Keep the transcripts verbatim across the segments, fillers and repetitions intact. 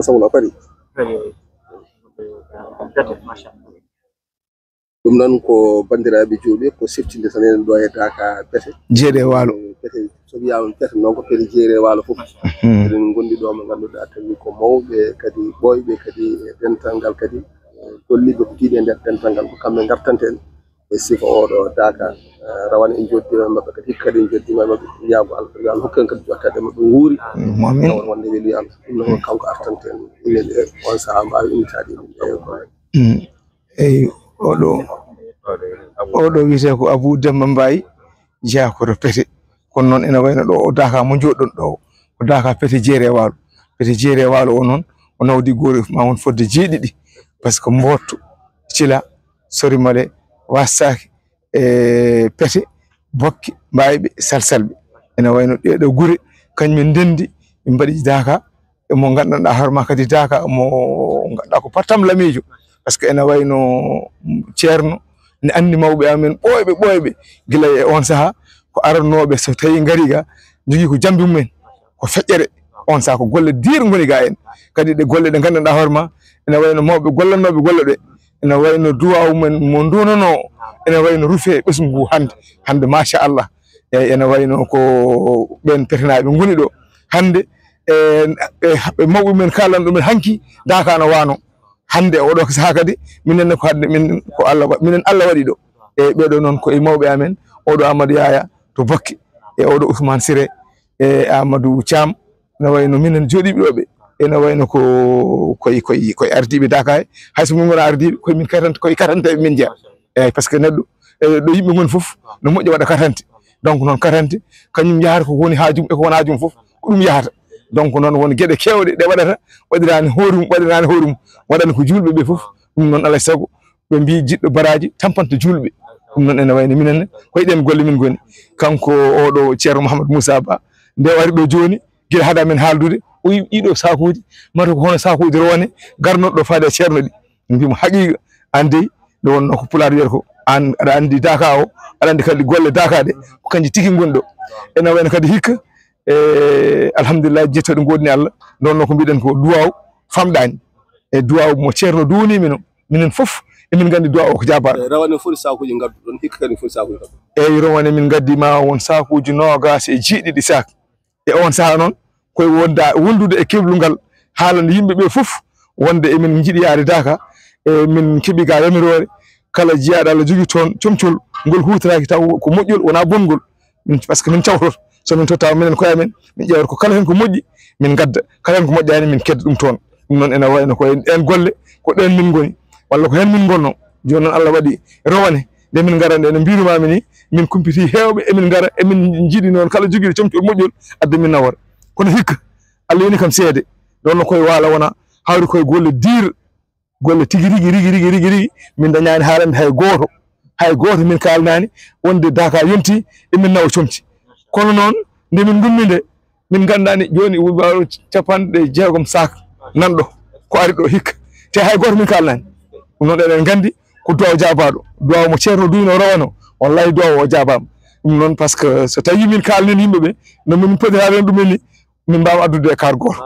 Sabu no pari. Pete, machallah. Ɗum noon ko banndiraaɓe juulɓe, ko siftinde tan en ɗo e Daaka Pete. Jeeɗe waalo. Pete, so wiyaama Pete noon ko Pete jeere waalo fof. Eɗen ngondi ɗo mo ngannduɗaa tawi ko mawɓe kadi ɓooyɓe kadi e dental ngal kadi, e golliiɓe ko tiiɗi e nder dental ngal, ko kamɓe ngartanta en e sifa oɗo Daaka. Eh, rawane en joddiima e maɓɓe kadi, hikka kadi en joddiima e maɓɓe, yaago Allah, yo Allah hokku en kadi jottade e maɓɓe nguuri. Amin. Tawa wonde weli Allah. Ɗum noon ko kanko artanta en, inen e on sahaa mbaawi innitaade e ko. Mm. Eyi, oɗo, oɗo wiyetee ko Abou Demba Mbaye, jeyaa ko to Pete. Kono noon ene wayno ɗo o Daaka mo njooɗɗon ɗo o, ko Daaka Pete jeere waalo. Pete jeere waalo o noon, o nawdi goori ma won fodde jeeɗiɗi. Par ce que Mboottu, Cila, Sorimale, Wastaake, e Pete, Bokke, Mbayɓe, Salsalɓe. Ene wayno ɗee ɗo gure, kañum en ndenndi, ɓe mbaɗi Daaka, e mo nganndanɗaa hoore ma kadi Daaka, mo ngannduɗaa ko pattam lamiijo. Par ce que ene wayno Ceerno ne anndi mawɓe amen ɓooyɓe, ɓooyɓe, gila e on sahaa, ko arannooɓe so tawii ngarii ga, njogii ko jambi mumen, ko feƴƴere. On sahaa ko golle diir ngoni ga en. Kadi ɗe golle ɗe nganndanɗaa hoore ma, ene wayno mawɓe gollannooɓe golle ɗe, ene wayno duwaawu men mo nduunanoo, ene wayno rufe ɓesngu ngu hannde. Hannde, machallah. Eyi, ene wayno ko ɓeen petenaaɓe ngoni ɗo. Hannde, e, e, e mawɓe men kaalan ɗumen hanki, Daaka no waano. Hannde, oɗo sahaa kadi, minen ne ko hannde, min, ko Allah wa-, minen Allah waɗi ɗo. E ɓeeɗo noon ko e mawɓe amen, oɗo Amadou Yaya to Bokke, e oɗo Ousmane Siré, e Amadou Thiam, no wayno minen jooɗiiɓe ɗo ɓe, ene wayno ko, koye, koye, koye ardiiɓe Daaka he. Hay so min ngonaa ardiiɓe, koye min katanta, koye katanta e min jeyaa. Eeyi, par ce que neɗɗo, e, ɗo yimɓe ngoni fof, no moƴƴi waɗa katante. Donc noon katante, kañum yahata ko woni haajum e ko wonaa haajum fof, ko ɗum yahata. Donc noon won geɗe keewɗe ɗe waɗata, waɗiraani hoore mum, waɗiraani hoore mum, waɗani ko juulɓe ɓe fof. Ɗum noon alaa e sago, ɓe mbii jiɗɗo baraaji tampanta juulɓe. Ɗum noon ene wayno minen ne, ko e ɗeen golle min ngoni. Kanko oɗo Ceerno Mouhamadou Moussa Ba, nde o ari ɗo jooni, gila hade amen haaldude, o yi ɗiɗo saakuuji, mata ko hono saakuuji rowane, garnoɗo faade e Ceerno ɗi. Mbimo haqiiqa, aan dey, nde wonnoo ko Pulaar wiyata ko, aan aɗa anndi Daaka o, aɗa anndi kadi golle Daaka ɗe, ko kanji tigi ngoni ɗo. Ene wayno kadi hikka, e, alhamdulillah, jettooɗo ngoodni Allah, nde wonnoo ko mbiɗen ko duwaaw famɗaani. E duwaaw mo Ceerno duwanii min o, minen fof emin nganndi duwaaw o ko jaabaaɗo. E, rawane foti saakuuji ngadduɗon, hikka kadi foti saakuuji ngadduɗon. Eyi, rawane min ngaddi ma won saakuuji noogaas e jeeɗiɗi saak. E on sahaa noon, koye wonda, wondude e keblungal, haalande yimɓe ɓe fof wonde emin njiɗi yaade Daaka, e min keɓi ga yamiroore, kala jiyaaɗo Allah jogii toon comcol, ngol huutoraaki taw ko moƴƴol, wonaa bonngol. Min, par ce que min cawtoto, so min tottaama minen koye amen, min ƴeewata ko kala heen ko moƴƴi, min ngadda, kala heen ko moƴƴaani, min kedda ɗum toon. Ɗum noon ene wayno ko en, en golle, ko ɗeen min ngoni, walla ko heen min ngonnoo. Jooni noon Allah waɗi rawane, nde min ngarande, no mbiirumaami ni, min kumpitii heewɓe, emin ngara, emin njiɗi noon kala jogiiɗo comcol moƴƴol, adda min nawora. Kono hikka, Allah yoni kam seede, ɗoon no koye waalo wona, hawri koye golle diir, golle tigi rigi, rigi, rigi, rigi, rigi, min dañaani haalande hay gooto, hay gooto min kaalnaani, wonde Daaka yonti, emin nawa comci. Kono noon, nde min ngummi nde, min nganndaani jooni, waawno capanɗe jeegom saak nanɗo, ko ari ɗo hikka. Te hay gooto min kaalnaani. Ɗum noon eɗen nganndi ko duwaaw jaabaaɗo. Duwaaw mo Ceerno duwno rawane o, wallahi duwaaw o jaabaama. Ɗum noon, par ce que so tawii min kaalnii yimɓe ɓe, no min potiraade ɗum en ni, min mbaawa addude e kaar gooto.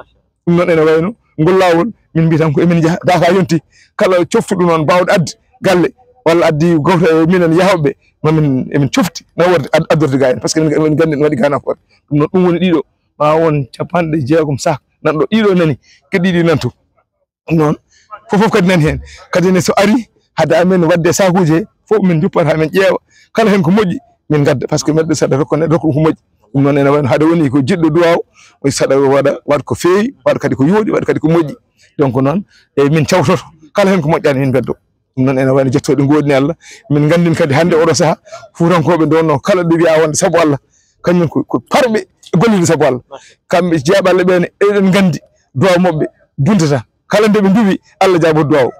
Ɗum noon ene wayno ngol laawol, min mbiya tan ko emin njaha, Daaka yonti, kala coftuɗo noon baawɗo addi galle, walla addi gooto e minen yahooɓe, ma min, emin cofti naworde ad-, addorde ga en, par ce que emin, emin nganndi no waɗi ga nafoore. Ɗum noon, ɗum woni ɗiɗo, ma won capanɗe jeegom saak nanɗo, ɗiɗo nani, kadi ɗiɗi nanto. Ɗum noon, fof, fof kadi nani heen. Kadi ne so ari, hade amen waɗde saakuuji he, fof min njuppata, min ƴeewa. Kala heen ko moƴƴi, min ngadda, par ce que neɗɗo saɗa rokka, neɗɗo rokka ko moƴƴi. Ɗum noon ene wayno hade woni ko jiɗɗo duwaaw, o saɗa waɗa, waɗa ko feewi, waɗa kadi ko yooɗi, waɗa kadi ko moƴƴi. Donc noon, e min cawtoto, kala heen ko moƴƴaani, min mbeddo. Ɗum noon ene wayno jettooɗo ngoodni Allah. Min nganndin kadi hannde oɗo sahaa, Fuutankooɓe nde wonnoo kala ɗo wiya wonde sabu Allah, kañum ko, ko parɓe e gollude sabu Allah. Kamɓe jeeɓalle ɓe ne, eɗen nganndi duwaaw maɓɓe duntata. Kala nde ɓe nduwi, Allah jaabo duwaaw.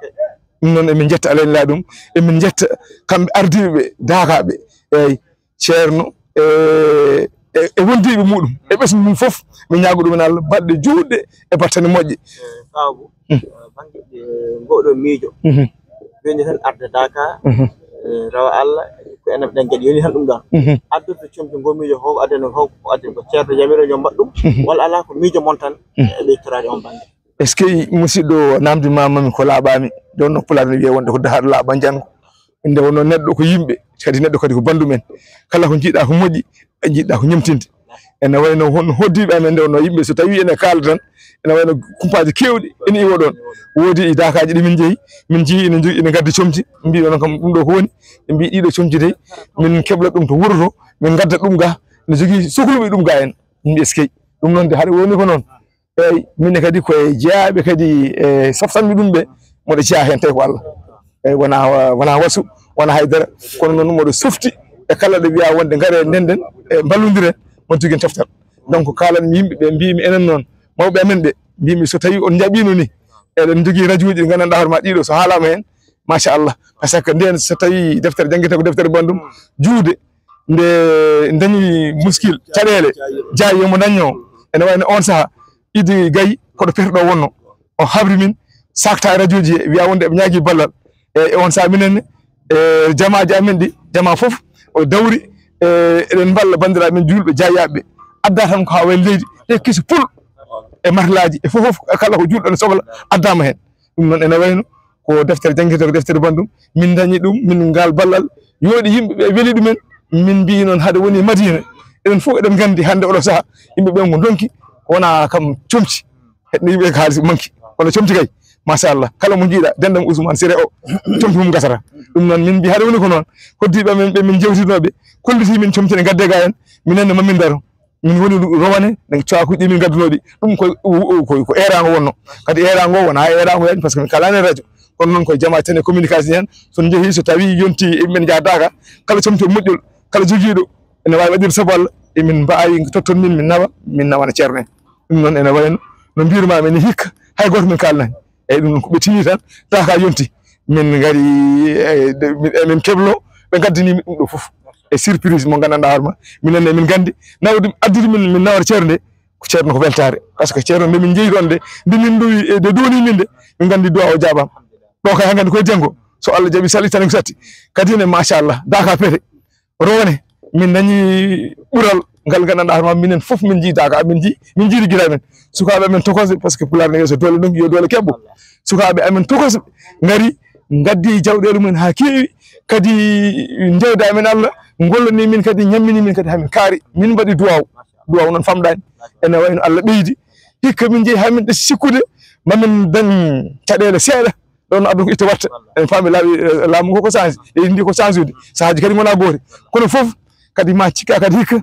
Ɗum noon emin njetta Alaa e Nelaaɗo ɗum, emin njetta kamɓe ardiiɓe ɓe, Daakaaɓe, eyi, Ceerno, e, e, e wondiiɓe muɗum, e ɓesngu mum fof, mi ñaago ɗumen Allah baɗɗe juutɗe e battane moƴƴe. Sabu, hmm, eh, bannge, eh, ngoɗo miijo. Mhm. Jooni tan arde Daaka, mhm, eh, rawa Allah, ko enen ɗen kadi yoni tan ɗum ɗon. Mhm. Addude comci ngo miijo ko adden ko, ko adden ko ceerno yamiro yo mbaɗ ɗum, mhm, walla alaa ko miijo mon tan, mhm, e ɓeytoraade on bannge. Est-ce que musidɗo namdi ma mami ko laaɓaami? Ɗon no pulaar ne wiya wonde ko dahaaɗo laaɓa njanngo. Nde wonno neɗɗo ko yimɓe, kadi neɗɗo kadi ko banndum en. Kala ko njiɗɗa ko moƴƴi, njiɗɗa ko ñemtinde. Ene wayno hon hoddiiɓe amen nde wonno yimɓe so tawi ene kaala tan, ene wayno kumpaaji keewɗi ene iwo ɗon. Woodi e daakaaji ɗi min njehi, min njehi ene njogi, ene ngaddi comci, mbiɗo noon kam ɗum ɗo ko woni, ɓe mbi ɗiɗo comci dey, min keɓla ɗum to wuro to, min ngadda ɗum ga, ne jogii sokluɓe ɗum ga en. Min mbi eskey, ɗum noon de haɗa woni ko noon. Eyyi, min kadi ko e jeyaaɓe kadi e softanmi ɗum ɓe, moɗo jeyaa heen tawi ko Allah. Eyyi, wona, wona wasu, wona haydara, kono noon moɗo softi e kala ɗo wiya wonde ngare ndenden, e mballondiren, mon jogi en coftal. Donc, kaalanmi yimɓe ɓe, mbimi enen noon, mawɓe amen ɓe, mbimi so tawi on njaɓino ni, eɗen jogii radio ji ɗi nganndanɗaa hoore ma ɗiɗo, so haalama heen, machallah. Parce que nden so tawi deftere janngete ko deftere banndum, juude, nde dañi muskil, caɗeele, jaayi yomo dañño. Ene wayno on saha, Idi Gaye, koɗo perɗo wonno. O habri min, sakta e radio ji he, wiya wonde eɓe ñaagi ballal. E, e on saha minen, e, jamaaji amen ɗi, jama fof, o dawri, e, eɗen mballa banndiraaɓe men juulɓe, jaayaɓe. Adda tan ko haa wayi leydi, e kisi pul, e marlaaji, e fof fof, e kala ko juulɗo ne sokla, addama heen. Ɗum noon ene wayno ko deftere janngirde, ko deftere banndum. Min dañi ɗum, min ngal ballal yooɗi yimɓe ɓe, weli ɗumen. Min mbiyi noon hade woni Madina, eɗen fof eɗen nganndi hannde oɗo saha, yimɓe ɓen ko ndonki, ko wona kam comci. Hedde yimɓe ko haalis manki, kono comci kay, machallah, kala mo njiiɗa, denɗam Ousmane Séré o, comci mum gasata. Ɗum noon min mbiyi hade woni ko noon, hoddiiɓe amen ɓe min jewtinoɓe, kolliti min comci ne gadde ga en, minen no mamin daro. Min woni rowane, ɗen caakuuji ɗi min ngadduno ɗi. Ɗum ko, ko, ko, ko eeraango wonno. Kadi eeraango wona eeraango yaani, parce que min kalaani radio. Kono noon koye jama tene communication en, so njehii, so tawi yonti emin njaha daaka, kala comci moƴƴol, kala jogiiɗo ene waawi waɗirde sabu Allah, emin mbaawi totton min, min nawa, min nawana ceerno en. Ɗum noon ene wayno, no mbirma min hikka, hay gooto min kaalnani. Eyyi, ɗum ko ɓe tini tan, tawa ka yonti. Min ngari, e, de, min, emin keblo, ɓe ngaddini min ɗum ɗo fof. E surprise mo nganndanɗaa hoore ma. Minen ne min nganndi, nawde addude min, min nawata ceerno nde, ko ceerno ko weltaare. Parce que ceerno nde min njeyi ɗon nde, nde min nduwi, e, nde duwani min nde, min nganndi duwa o jaabaama. Ɗo kay hankadi koye janngo, so Allah jaɓi sali tan ko satti. Kadi ne, machallah, daaka pete. Rowone, min dañi ɓural ngal nganndanɗaa hoore ma, minen fof min njiidaaka, min njii, min njiidi gila men. Sukaaɓe amen tokosɓe, parce que Pulaar ne wiya so doole ndonki yo doole keɓɓo. Sukaaɓe amen tokosɓe ngari, ngaddi jawɗeele mumen haa keewi, kadi njewda amen Allah, ngollani min kadi, ñammini min kadi, hamin kaari, min mbaɗi duwaaw. Duwaaw noon famɗaani. Ene wayno Allah ɓeydi. Hikka min njehi haa min ɗesi sikkude, ma min dañ caɗeele seeɗa. Ɗon aduna ko itta watta. En paami laawi, eh, laamu ngu ko change. Leydi ndi ko change ude. Sahaaji kadi ngona goori. Kono fof kadi ma cikka kadi hikka.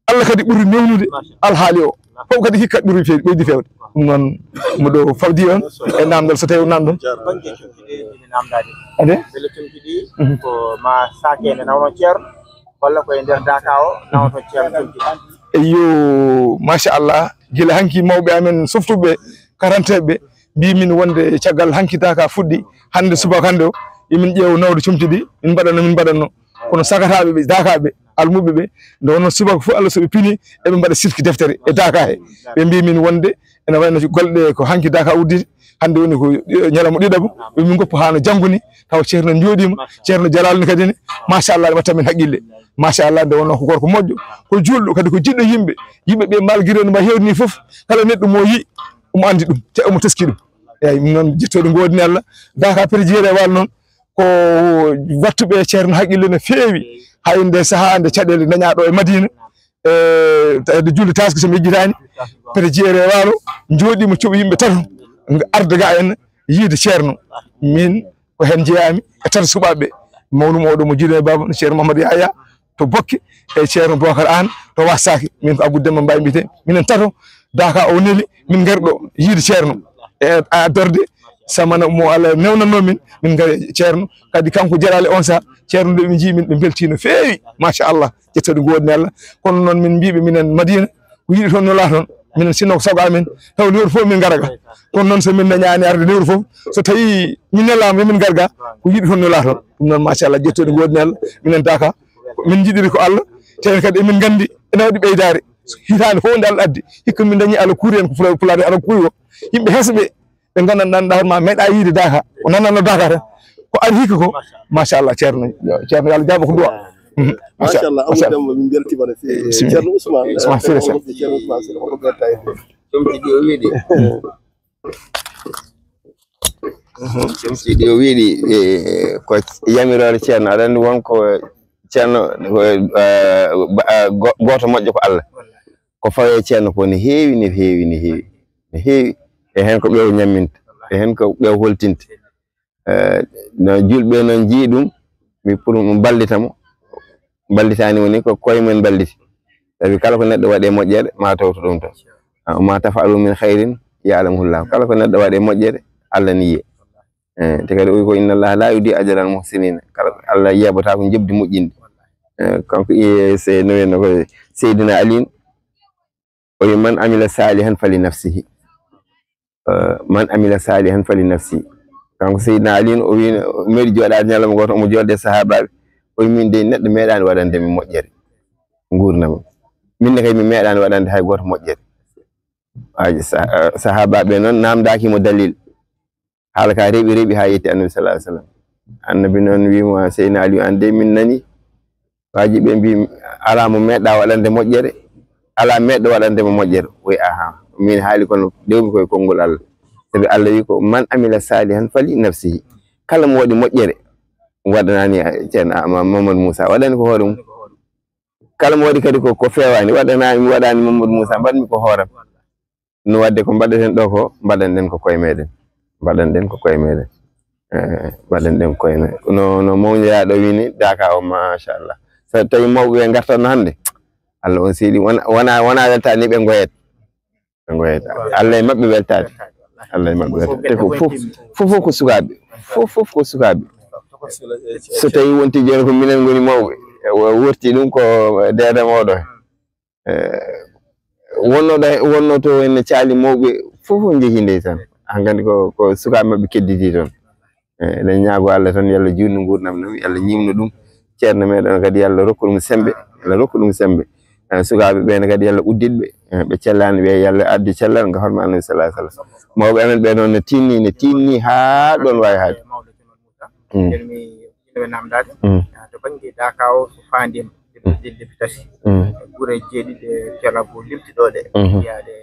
Allah kadi ɓuri newnude alhaali o. Fof kadi hikka ɓuri few-, ɓeydi fewde. Ɗum noon mboɗo fawdi on e namdal so tawi o namdon. Bannge comci ɗi ɗi namdaade. Ade? Mbele comci ɗi Mhm. ko ma saake ne nawno ceerno, walla ko e nder daaka o nawno ceerno comci ɗi? Eyyo, machallah. Gila hanki mawɓe amen softuɓe, karanteeɓe, mbi min wonde caggal hanki daaka fuɗɗi, hannde subaka hannde o, emin ƴeewa nawde comci ɗi, min mbaɗanno, min mbaɗanno. Kono sagataaɓe ɓe, daakaaɓe, almuɓe ɓe, nde wonno subaka fof Allah so ɓe pini, eɓe mbaɗa sifki deftere e daaka he. Ɓe mbi min wonde ene wayno golle ɗe ko hanki daaka udditi, hannde woni ko, eh, ñalawma ɗiɗaɓo, ɓe min ngoppa haa no janngo ni, tawa ceerno jooɗiima, ceerno Jalal ni kadi ne, machallah, watta min haqqille. Machallah, nde wonno ko gorko moƴƴo, ko juulɗo, kadi ko jiɗɗo yimɓe. Yimɓe ɓe malgré no mba heewni fof, kala neɗɗo mo yi, omo anndi ɗum, te omo teski ɗum. Eyyi, min noon jettooɗo ngoodni Allah, daaka pere jeere wal noon, ko wattuɓe ceerno haqqille no feewi, hay nde sahaa nde caɗeele dañaa ɗo e Madina, e, tawi juulde taski so mi yejjitaani, pete jeere e waalo, njooɗiima cuɓi yimɓe tato, nga arda ga en yiide ceerno. Min ko heen njeyaami e tato suɓaaɓe, mawnum oɗo mo jiiɗen e baaba, no ceerno Mamadou Yaya to Bokke, e ceerno Bokar Aan to Wassaki. Min ko Abou Demba Mbaye mbiyetee, minen tato, daaka o neli, min ngari ɗo yiide ceerno. E a dorde, samana mo Allah newnanno min, min ngari ceerno. Kadi kanko jaraale on saha, ceerno nde ɓe njii min, ɓe mbeltii no feewi, machallah. Jettooɗo ngoodni Allah. Kono noon min mbiiɓe minen Madina, ko yiɗi toon nula toon. Minen sinno ko sago amen, taw lewru fof min ngara ga. Kono noon so min dañaani arde lewru fof, so tawi min nelaama min ngar ga, ko yiɗi toon nula toon. Ɗum noon machallah, jettooɗo ngoodni Allah, minen daaka, min njiɗiri ko Allah, te en kadi emin nganndi ene waɗi ɓeydaare. Hitaande fof nde Allah addi, hikka min dañi Allah kuuri en ko Pula-, Pulaar en Allah kuuri o. Yimɓe hesɓe ɓe nganndanɗaa hoore ma meeɗa yiide daaka, o nananno daaka tan. Ko ari hikka ko, machallah, ceerno, ceerno, yo Allah jaabo ko duwa. Mhm. Machallah, Amadou Demba, min mbeltiima no feewi. Bisimilla. Ceerno Ousmane. Ousmane Siré Seck. Ceerno Ousmane Siré, oɗo ɓeyda e comci ɗi o wiɗi. Ɗum si ɗi o wiɗi, e, ko yamiroore ceerno, aɗa anndi won ko ceerno, ko, eh, ba- eh, go- gooto moƴƴo ko Allah. Ko fawee ceerno ko ne heewi, ne heewi, ne heewi, ne heewi. E heen ko ɓe o ñamminta, e heen ko ɓe o holtinta. Eh, no julɓe noon njii ɗum, mi pour ɗum ballita mo. Ballitaani woni ko koye men balliti. Sabi kala ko neɗɗo waɗi e moƴƴere, ma tawto ɗum toon. Ah, ma taf'alu min khairin ya'lamhullah. Kala ko neɗɗo waɗi e moƴƴere, Allah ni yiye. Eh, te kadi o wi ko inna Allah la yudi ajral muhsinin. Kala Allah yeɓata ko jebdi moƴƴinɗi. Eh, kanko iye se no wiyno ko Seydina Ali, o wi man amila salihan fali nafsihi. Eh, man amila salihan fali nafsi. Kanko Seydina Ali o wi meɗi jooɗaade ñalawma gooto omo jooɗde e sahaabaaɓe. O wi min de neɗɗo meeɗaani waɗande mi moƴƴere. Nguurnam. Min ne kay mi meeɗaani waɗande hay gooto moƴƴere. Aji sa- eh, sahaabaaɓe noon naamndaaki mo dalil. Haala ka reɓi reɓi haa yetti Annabi sallallahu alaihi wasallam. Annabi noon wiimo Seydina Ali an de min nani. Waaji ɓe mbi alaa mo meeɗɗa waɗande moƴƴere, alaa meeɗɗo waɗande mo moƴƴere. Wi aha, min haali kono dewmi koye konngol Allah. Sabi Allah wi ko man amila salihan fali nafsihi. Kala mo waɗi moƴƴere, waɗanaani ceerno Ama- Mamadou Moussa, waɗani ko hoore mum. Kala mo waɗi kadi ko, ko feewaani, waɗanaani, mi waɗaani Mamadou Moussa, mbaɗmi ko hooram. No waɗde ko mbaɗaten ɗo ko, mbaɗanɗen ko koye meɗen. Mbaɗanɗen ko koye meɗen. Eh, mbaɗanɗen ko koye meɗen. No, no mawniraaɗo wini, daaka o, machallah. So tawi mawɓe ɓe ngartanno hannde, Allah on seeɗi, wona, wona, wona weltaani ɓe ngoyat. Ɓe ngoyat. Allah e maɓɓe weltaade. Allah e maɓɓe weltaade. Te ko fof, fof, fof ko sukaaɓe. Fof, fof ko sukaaɓe. So tawi wonti jooni ko minen ngoni mawɓe, worti ɗum ko deedam oɗo. Eh, wonnoɗo, wonno to en caali mawɓe fof fof njehi nde tan. Hankadi ko, ko sukaaɓe maɓɓe kedditi toon. Eh, eɗen ñaago Allah tan, yo Allah juutnu nguurndam ɗum, yo Allah ñiimnu ɗum. Ceerno meɗen kadi, yo Allah rokku ɗum sembe, yo Allah rokku ɗum sembe. Eh, sukaaɓe ɓeen kadi, yo Allah uddit ɓe, eh, ɓe cellaani ɓe, yo Allah addu cellal nga horma Annabi sallallahu alaihi wasallam. Mawɓe amen ɓe noon ne tinni, ne tinni haa ɗoon waawi haade. Mm. Ɓe namdaade. Mm. Ah, to bannge Daaka o, so faandiima, mm, lebbi, lebbi tati. Mm. Gure jeeɗiɗi, Ceerno Abou limti ɗo ɗe, mhm, mbiyaade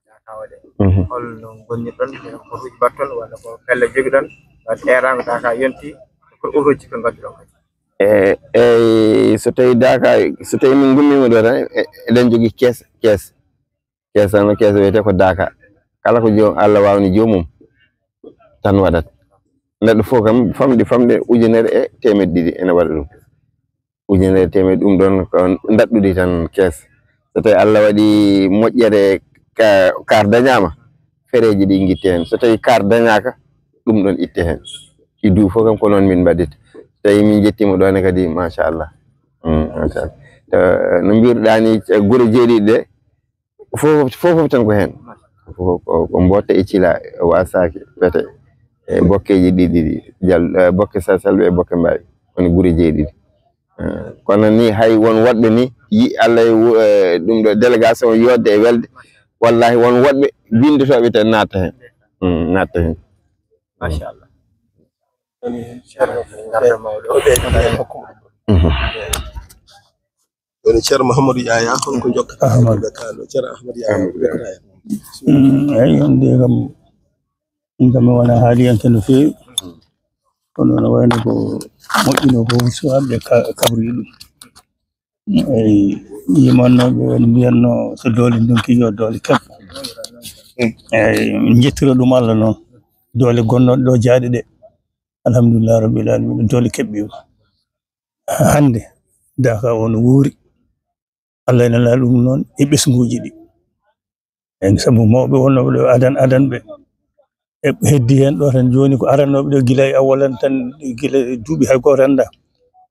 Daaka o ɗe. Mhm. Holno ngonnirɗon? Ko ruuji mbaɗton, walla ko pelle njogiɗon? Wadde eeraango Daaka yonti, ko otoji ko ngadduɗon kadi? E, eyi, so tawi Daaka, so tawi min ngummiima ɗo tan, e, eɗen njogii kees, kees. Kees tan, kees wiyetee ko Daaka. Kala ko joom, Allah waawni joomum tan waɗat. Neɗɗo fof kam, famɗi, famɗi ujunere e teemedde ɗiɗi ene waɗa ɗum. Ujunere e teemedde, ɗum ɗoon ko ndaɗɗudi tan kees. So tawi Allah waɗi moƴƴere ka, kaar dañaama, fereeji ɗi ngitte heen. So tawi kaar dañaaka, ɗum ɗoon itte heen. Ɗi duuɓi fof kam ko noon min mbaɗirta. So tawi min njettiima ɗoon ne kadi, machallah. Mm, machallah. Eh, no mbiruɗaa ni, eh, gure jeeɗiɗi ɗe, fof, fof, fof tan ko heen. Ko, ko, ko Mbotte e Cila, Wasaake, Pete, e Bokkeeji ɗiɗi ɗi, Jal-, eh, Bokke Salsalɓe e Bokke Mbaawi, woni gure jeeɗiɗi. Eh, kono ni hay won woɗɓe ni, yi Allah e wo-, eh, ɗum ɗo délégation yodde e welde, wallahi won woɗɓe binndotooɓe tan natta heen. Mm, natta heen. Machallah. Mhm. Woni Ceerno Mahamadou Yaya, holko jokkata? Ahmad. Ceerno Ahmad Yaya. Mm, eyi, on de kam, min kam mi wona haaliyanke no feewi. Kono no wayno ko moƴƴino ko suwaaɓe ka-, kabri ɗum. Eyi, yimannooɓe on mbiyatno so doole ndonki yo doole keɓ. Eyi, min njettira ɗum Allah noon. Doole gonnooɗe ɗo jaaɗe ɗe. Alhamdulillah rabbil alamin, doole keɓɓiima. Hannde, Daaka o no wuuri. Allah ene laa ɗum noon e ɓesnguuji ɗi. En sabu mawɓe wonnooɓe ɗo adan, adanɓe. E heddi heen ɗo tan jooni ko arannooɓe ɗo gila e awalan tan, gila e duuɓi hay gooto anndaa.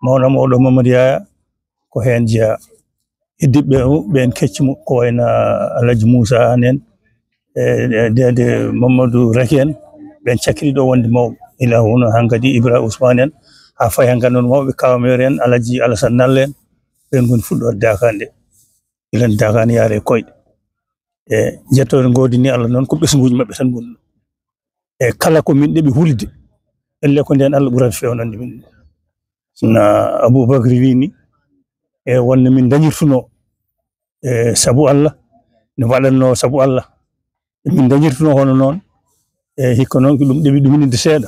Mawna mawɗo Mamadou Yaya ko heen jeyaa. Heddiiɓe ɓe, ɓeen kecci mo, ko wayno Alhaji Moussa Anne en, e, e Deede Mamadou Raky en, ɓeen cakkiri ɗo wonde mawɓe. Ila hono hankadi Ibra Ousmane en, haa fayi hankadi noon mawɓe Kaaw Meer en, Alhaji Alassane Nalla en, ɓeen ngoni fuɗɗoode Daaka nde. Ila Daaka ne yaara e koyɗe. E, njettoode ngoodi ni Allah noon ko ɓesnguuji maɓɓe tan ngoni. E, kala ko min ɗeɓi hulde, elle ko ndeen Allah ɓurata feewnande min. Na Aboubacry wi ni, e, wonno min dañirtuno, e, sabu Allah, no mbaɗatno sabu Allah. Min dañirtuno hono noon, Eyi, hikka noon ko ɗum ɗeɓi ɗum hininde seeɗa.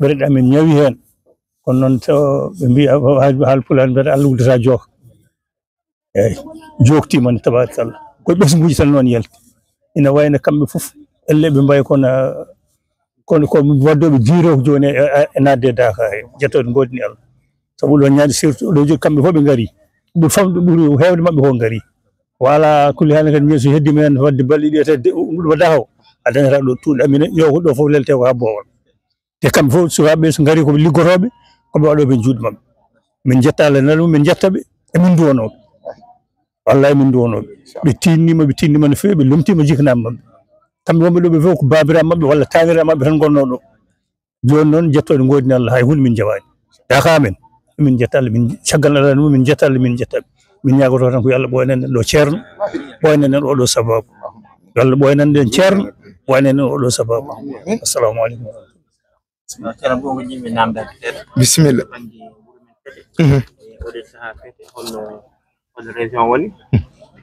Ɓerɗe amen ñawi heen. Kono noon, so ɓe mbiya, haal, haal Pulaar mbiyata, Allah wuddata jooka. Eyi, jooktiima ne, tabarakallah. Ko ɓesnguuji tan noon yalti. Ina wayno kamɓe fof, elle ɓe mbayi kono, kono ko waddooɓe jiirooɓe jooni e, e, e naatde e daaka e jettooɗe ngoodni Allah. Sabu ɗo ñaade surtout ɗo jooni kamɓe fof ɓe ngari. Ɓe famɗo ɓuri heewde maɓɓe ko ngari. Wala kulli haali kadi, min so heddiima heen wadde balɗe ɗiɗi, tati, de, ɗum ɗo dahaw. A dañata ɗo tuuɗe amine, yo ko ɗo fof lelte ko haa boowal. Te kamɓe fof, sukaaɓe ɓe so ngari, ko ɓe liggotooɓe, ko ɓe waɗooɓe juuɗe maɓɓe. Min njetta Allah nelaɗo mum, min njetta ɓe, emin nduwanoo ɓe. Wallaahi, min nduwanoo ɓe. Ɓe tinniima, ɓe tinniima no feewi, ɓe lomtiima jiknaaɓe maɓɓe. Kamɓe wonɓe ɗo ɓe fof ko baabiraaɓe maɓɓe tan ngonnoo ɗo. Jooni noon, jettooɗe ngoodni Allah, hay huunde min njawaani. Daaka amen, min njetta Allah, min caggal Allah mum, min njetta Allah, min njetta ɓe. Min ñaagotoo tan ko yo Allah ɓooyanan en ɗo ceerno, ɓooyanan en oɗo sababu. Yo Allah ɓooyanan en ceerno, ɓooyanan en oɗo sababu. Assalamu aleykum. Ceerno, ko ko jiɗmi naamndaade seeɗa. Bisimilla. Bannge wuro men Pete. Mhm. E oɗo sahaa Pete, holno, holno région woni?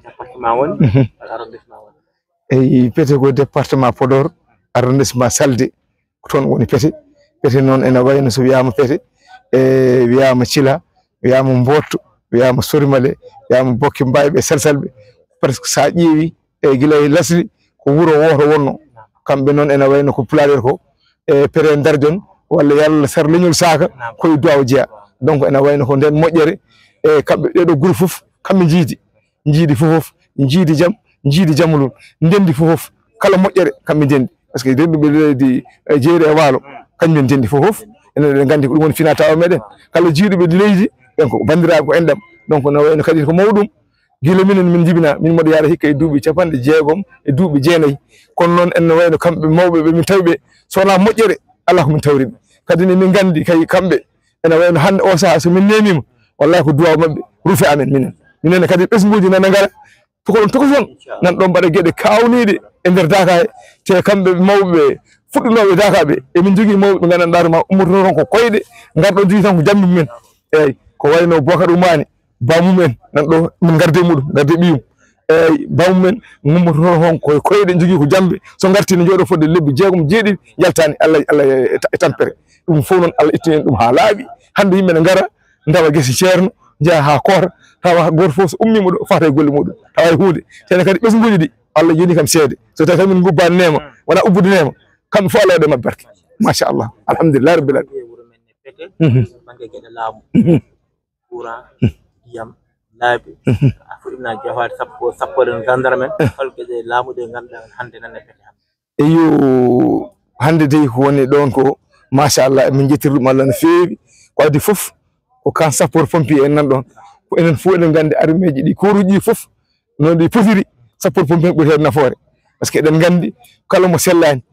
Département woni? Mhm. Walla arrondissement woni? Eyi, Pete ko département Podor, arrondissement Salde, ko toon woni Pete. Pete noon ene wayno so wiyaama Pete, e wiyaama Cila, wiyaama Mbootto, wiyaama Sorimale, wiyaama Bokke Mbayɓe, Salsalɓe. Presque so a ƴeewi, e gila e Lasli, ko wuro wooto wonno. Kamɓe noon ene wayno ko Pulaar ko, e Pete Ndarjon, walla Yalla Sar Leñol Saaka, ko e Duwaaw jeyaa. Donc ene wayno ko ndeen moƴƴere, e kamɓe ɗeɗo groupe fof, kamɓe njiidi. Njiidi fof fof, njiidi jam, njiidi jamulun. Ndenndi fof fof, kala moƴƴere, kamɓe ndenndi. Par ce que denduɓe leydi, e jeeri e waalo, kañum en ndenndi fof fof. Enen eɗen nganndi ko ɗum woni finaa tawa meɗen. Kala jiiduɓe leydi, ɓen ko banndiraaɓe, ko enɗam. Donc no wayno kadi ko mawɗum. Gila minen min njibinaa, min mboɗo yaara hikka e duuɓi capanɗe jeegom e duuɓi jeenayi. Kono noon ene wayno kamɓe mawɓe ɓe min tawi ɓe, so wonaa moƴƴere, alaa ko min tawri ɓe. Kadi ne min nganndi kay kamɓe, ene wayno hannde o sahaa so min neemiima, wallaahi ko duwaaw maɓɓe rufi amen minen. Minen kadi ɓesnguuji nana ngara, tokoson tokoson, nan ɗoon mbaɗa geɗe kaawniiɗe e nder Daaka he. Te kamɓe mawɓe ɓe fuɗɗunooɓe Daaka ɓe, emin njogii mawɓe ɓe nganndanɗaa ma ummotonoo toon ko koyɗe, ngarɗo jogii tan ko jambi mumen. Eeyi, ko wayno Bokar Umaani, baamumen nan ɗo, min ngarde muɗum, ngarde ɓiyum. Eeyi, baamumen ngummotono toon ko koyɗe, jogii ko jambe. So ngarti ne jooɗo fodde lebbi jeegom, jeeɗiɗi, yaltaani Allah, Allah e ta-, e tampere. Ɗum fof noon Allah ittini en ɗum haa laaɓi. Hannde yimɓe ne ngara, ndawa gese ceerno, njeya haa koota, tawa gooto fof so ummiima ɗo, fata e golle muɗum, tawa e huunde. Tene kadi ɓesnguuji ɗi, Allah yoni kam seede. So tawi tan min ngubbaani neema, wona ubbude neema, kamɓe fof Allah waɗa e maɓɓe barke. Machallah. Alhamdulillah rabbil alamin. Mhm. Bannge geɗe laamu. Mhm. Courant, ndiyam, laabi, a fuɗɗiima jeefaade sappo, sappo ren gendarme en, hol geɗe laamu ɗe ngannduɗaa hannde nan e Pete hannde? Eyo, hannde dey ko woni ɗoon ko, machallah, min njettiri ɗum Allah no feewi. Ko adii fof, ko kan sapeur pompier en nan ɗoon. Ko enen fof eɗen nganndi armeeji ɗi, koruuji ɗi fof, no ɗi potiri, sapeur pompier ɓuri heen nafoore. Par ce que eɗen nganndi, kala mo sellaani,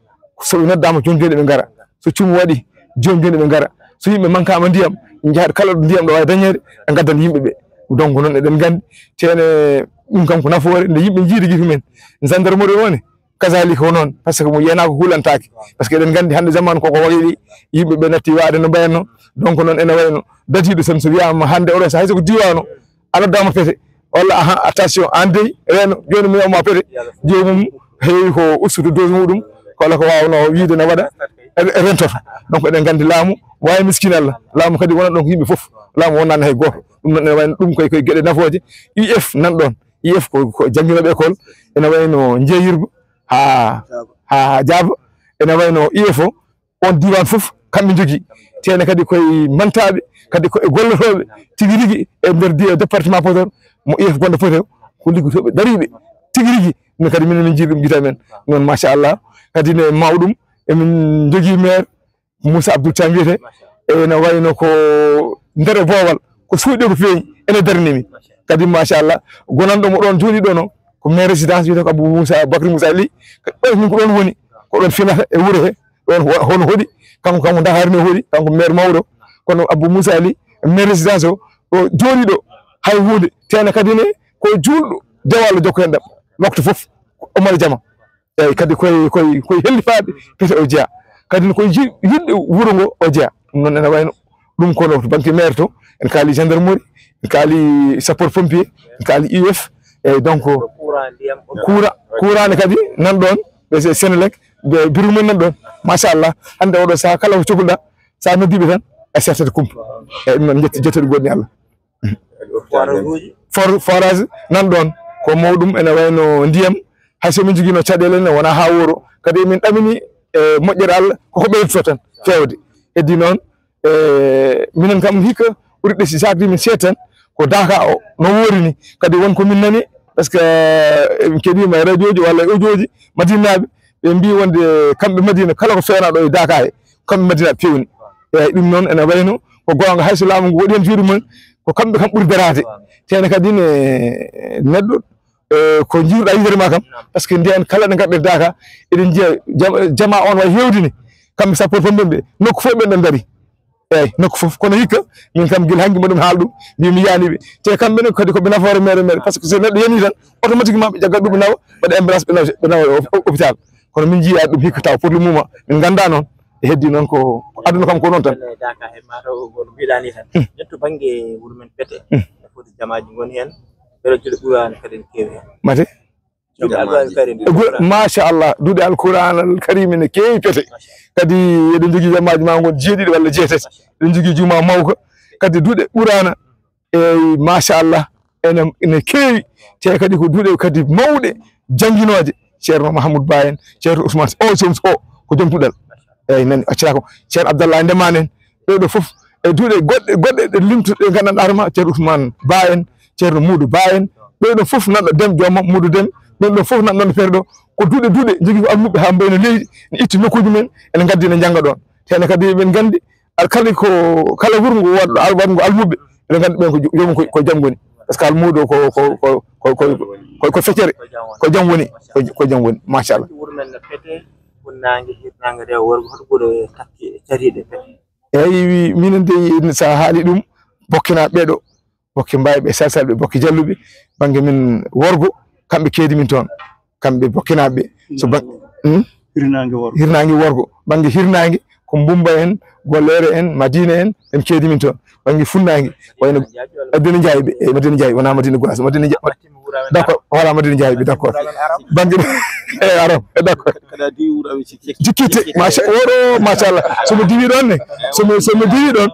so ɓe noddaama, jooni jooni ɓe ngara. So cuumu waɗi, jooni jooni ɓe ngara. So yimɓe mankaama ndiyam, njahat kala ɗo ndiyam ɗo waawi dañeede, ɓe ngaddana yimɓe ɓe. Donc noon eɗen nganndi, tene ɗum kam ko nafoore, nde yimɓe njiidi gite mumen. Gendarmerie o ne, kazaalika ko noon, par ce que mo yiyanaa ko hulantaake. Par ce que eɗen nganndi hannde zaman koko waɗi, yimɓe ɓe natti waade no mbayatno. Donc noon ene wayno dadiiɗo tan so wiyaama hannde oɗo sahaa, hay so ko diiwaan o, a noddaama Pete, walla ahan, attention, aan dey, reeno, jooni mi wiyatma Pete, joomum heewi ko ustude dose muɗum, kala ko waawnoo wiyde na waɗa, e, e rentoto. Donc eɗen nganndi laamu waawi miskin Allah, laamu kadi wonat ɗoon ko yimɓe fof, laamu wonnaani hay gooto. Ɗum noon ene wayno ɗum koye, koye geɗe nafooje, I F nan ɗoon, I F ko, ko jannginooɓe école, ene wayno Jeeyirba haa, haa Jaaba, ene wayno I F o, oon diiwaan fof, kamɓe njogii. Tene kadi koye mantaaɓe, kadi ko e gollotooɓe tigi rigi e nder di-, département Podor, mo I F gonɗo Podor, ko liggotooɓe dariiɓe tigi rigi. Min kadi minen min njiidi ɗum gite amen. Noon, machallah, kadi ne mawɗum, emin njogii maire, Moussa Abdoul Thiam wiyetee, ene wayno ko nder e boowal, ko suuɗi ko feeñi, ene darnii mi. Kadi, machallah, gonanɗo mo ɗoon jooni ɗo noon, ko maire résidence wiyetee ko Abou Moussa, Bakary Moussa Ly, ko ɗoon min ko ɗoon woni, ko ɗoon finata e wuro he, ɗoon ho-, hono hoɗi, kanko, kanko Ndakaaru ne hoɗi, kanko maire mawɗo, kono Abou Moussa Ly, maire résidence o, ɗo jooɗi ɗo, hay huunde, tene kadi ne, ko juulɗo, dewal jokko en ɗam, waktu fof, Omar Jama. Eeyi, kadi koye, koye, koye hellifaaɓe Pete o jeyaa. Kadi ne koye ji-, yiɗɓe wuro ngo o jeyaa. Ɗum noon ene wayno ɗum kono to banque maire to, en kaali gendarmerie, en kaali sapeur pompier, en kaali I F. Eeyi, donc, courant, ndiyam, courant, courant ne kadi nan ɗoon, ɓe se-, Senelec, Ɓe biru men nan ɗon. Machallah. Hannde oɗo saha kala ko cohluɗa, sa noddiɓe tan, e sertata kumpa. E ɗum noon jetti, jettata goɗɗi Allah. Forage nan ɗon, ko mawɗum, ene wayno ndiyam, hay so min jogino caɗeele ne, wona ha woro. Kadi min ɗamini e moƴƴere Allah, koko ɓeydoto tan, fewde. Heddi noon, e minen kam hikka ɓuri ɗesi sakdi min seetan, ko Daka o, no woori ni. Kadi won ko min nani, parce que, eh, min keɗima e radio ji walla e audio ji, Madinaɓe, ɓe mbi wonde kamɓe Madina, kala ko fewnaɗo e Daka he, kamɓe Madinaɓe pewni. Eyyi, ɗum noon ene wayno ko goonga, hay so laamu ngu waɗi heen juuɗe mum, ko kamɓe kam ɓuri daraade. Tene kadi ne neɗɗo, eh, ko jiiruɗa yidere ma kam, parce que ndiyan kala ɗe ngarɗe Daka, eɗen jiya jam-, jama on way hewdini, kamɓe sappo e pompe ɓe, nokku fof ɓen ɗon dari. Eyyi, nokku fof. Kono hikka, min kam gila hanki mboɗon haala ɗum, mbi mi yani ɓe. Te kamɓe ne kadi ko ɓe nafoore mere mere, parce que so neɗɗo yani tan, automatiquement ɓe jaggat ɗum ɓe nawa, mbaɗa ambulance ɓe nawa, ɓe nawa o-, o-, hôpital. Kono min jiya ɗum hikka taw pour le moment, min ganda noon. E heddi noon ko, ko aduna kam ko noon tan. Daka he mataw ko no mbiɗa ni tan. Hmm. Nden to bannge wuro men Pete, hmm, no foti jamaaji ngoni heen, ɓeɗo juuɗe Qur'an kadi ne keewi heen. Mate? Duuɗe Alqur'an Karim. E gu-, machallah, duuɗe Alqur'an Al Karim ne keewi Pete. Kadi eɗen jogii jamaaji ma ngon jeeɗiɗi walla jeetati. Eɗen jogii juma mawka. Kadi duuɗe Qur'ana, eyyi, machallah, ene, ene keewi. Te kadi ko duuɗe kadi mawɗe jannginooje. Ceerno Mahamoud Ba en, Ceerno Ousmane o, Soms o, ko joom duɗal. Eyyi, nani, accata ko Ceerno Abdallah Ndeman en, ɓeɗo fof, e duuɗe goɗɗe, goɗɗe ɗe limtuɗe, gandanɗa hoore ma, Ceerno Ousmane Ba en, Ceerno Moudou Ba en, ɓeɗo fof nanɗo Dem Jooma, Moudou Dem, ɓen ɗo fof nanɗo Perɗo, ko duuɗe, duuɗe jogii ko almuɓɓe ha mbayno leydi, ne itti nokkuji men, ene ngaddi ne jannga ɗon. Te ene kadi eɗen nganndi, ar-, kala ko, kala wuro ngo waɗɗo al-, waɗngo almuɓɓe, eɗen nganndi ɓen ko jo-, joomum ko, ko jam woni. Parce que almuudo ko, ko, ko, ko, ko, ko, ko feccere, ko jam woni, ko, ko jam woni, machallah. Wuro men no Pete, funnaange, hirnaange, rewo, worgo, hoto ɓuri takki e cariiɗe Pete? Eyyi, minen de, sa haali ɗum, Bokkinaaɓe ɓeɗo, Bokke Mbayɓe, Salsalɓe, Bokke Jalluɓe, bannge min worgo, kamɓe keedi min toon, kamɓe Bokkinaaɓe. So ba-, hmm? Hirnaange worgo. Hirnaange worgo, bannge hirnaange, ko Mbumba en, Golleere en, Madina en, ɓen keedi min toon. Bannge funnaange, wayno Madina Njaay ɓe, e Madina Njaay, wona Madina Gounass, Madina Njaay. D'accord, voilà, Madina Njaay ɓe, d'accord. Bannge, e Arab, e d'accord. Jikkite, macha, oɗo, machallah. So mi diwi ɗon ne, so mi, so mi diwi ɗon,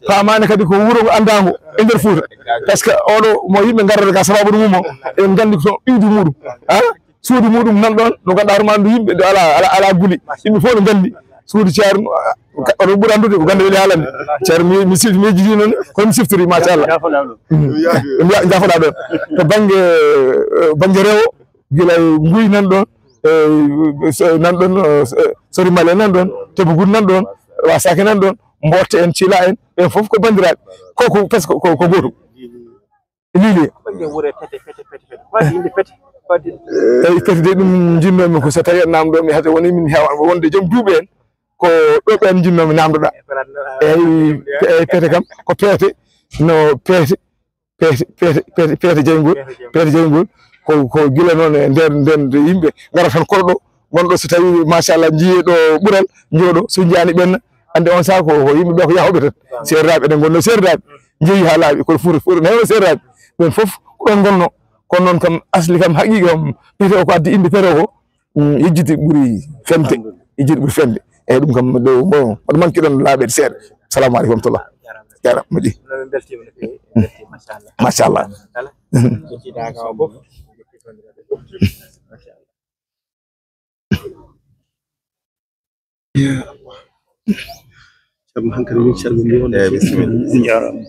paamaani kadi ko wuro ngo anndaango e nder Fuuta. Parce que oɗo mo yimɓe ngarata ka sababu ɗum mo, en nganndi ko iwdi muɗum. Ha? Suudu muɗum nan ɗon, no ganduɗa hoore ma ndu yimɓe, ndu ala, ala, ala guli. Yimɓe fof no nganndi. Suudu Ceerno, ah, ka-, oɗo ɓuri anndude ko gannde weli haalande. Ceerno mi, mi sifti, mi yejjiti noon, kono mi siftiri, machallah. Jaafoɗa ɗon. Mm. Jaa-, jaafoɗa ɗon. To bannge, eh, bannge rewo, gila e Nguy nan ɗon, eh, so-, nan ɗon, eh, so-, eh, Sori Male nan ɗon, Tebu Gud nan ɗon, Wasake nan ɗon, Mbotte en, Cila en, ɓen fof ko banndiraaɓe. Ko, ko, parce que ko, ko gootum. Lili. Ko ɓe wure Pete, Pete, Pete, Pete. Ko addi yimɓe Pete? Ko addi? Eyyi, Pete de ɗum jinnoomi ko so tawi en namdo mi hade woni min heewa wonde joom duuɓi en. Ko ɗo ɓen jinnoomi namdoɗa. Eyyi, eyyi, Pete kam, ko Pete, no Pete, Pete, Pete, Pete, Pete Jeyngol, Pete Jeyngol. Ko, ko gila noon e nder, nder yimɓe ngara tan korɗo, gonɗo so tawi, machallah, jiye ɗo ɓural, jooɗo, so jiyaani ɓenna. Ande on saha ko, ko yimɓe ɓe ko yahooɓe tan. Seeraaɓe eɗen ngonno seeraaɓe. Jeeyi haa laaɓi, kono Fuuta, Fuuta ne heewa seeraaɓe. Ɓen fof ko ɗon ngonno. Kono noon kam, asli kam, haqiiqa kam, Pete o ko addi innde Pete o ko, mm, yejjiti ɓuri femde. Yejjiti ɓuri femde. Eyyi, ɗum kam, ɗo, bon, waɗa manque ɗon laaɓeede seeɗa. Salamu aleykum wa rahmatullah. Jaaraama, moƴƴi. Min mbeltiima no feewi. Mbeltiima, machallah. Machallah. Kala. Yettidaaka o fof. Machallah. Sabu hankadi min calminii on. Eeyi, bisimilla. Njaaraama.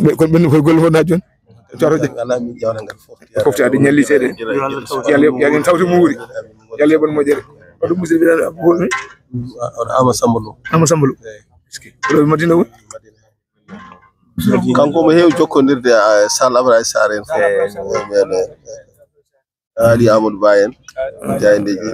Ɓe, kono ɓen koye golle wonaa jooni? Cooto de. Alaa, min ƴeewata ngal fof. Fof adi ñalli seeɗa. Yo Allah tawtu. Yo Allah, yo Allah tawtu mo wuuri. Yo Allah yoɓan moƴƴere. Oɗo musidɗo mbiɗa Abou Boy. Oɗo Ama Samba Lo. Ama Samba Lo. Eeyi. Est-ce que oɗo Madina woni? Kanko mo heewi jokkondirde, ah, Sall Abdoulaye Sarr en fof. Eeyi. Eeyi, meɗen. Ali Amadou Ba en. Jaayndeeji.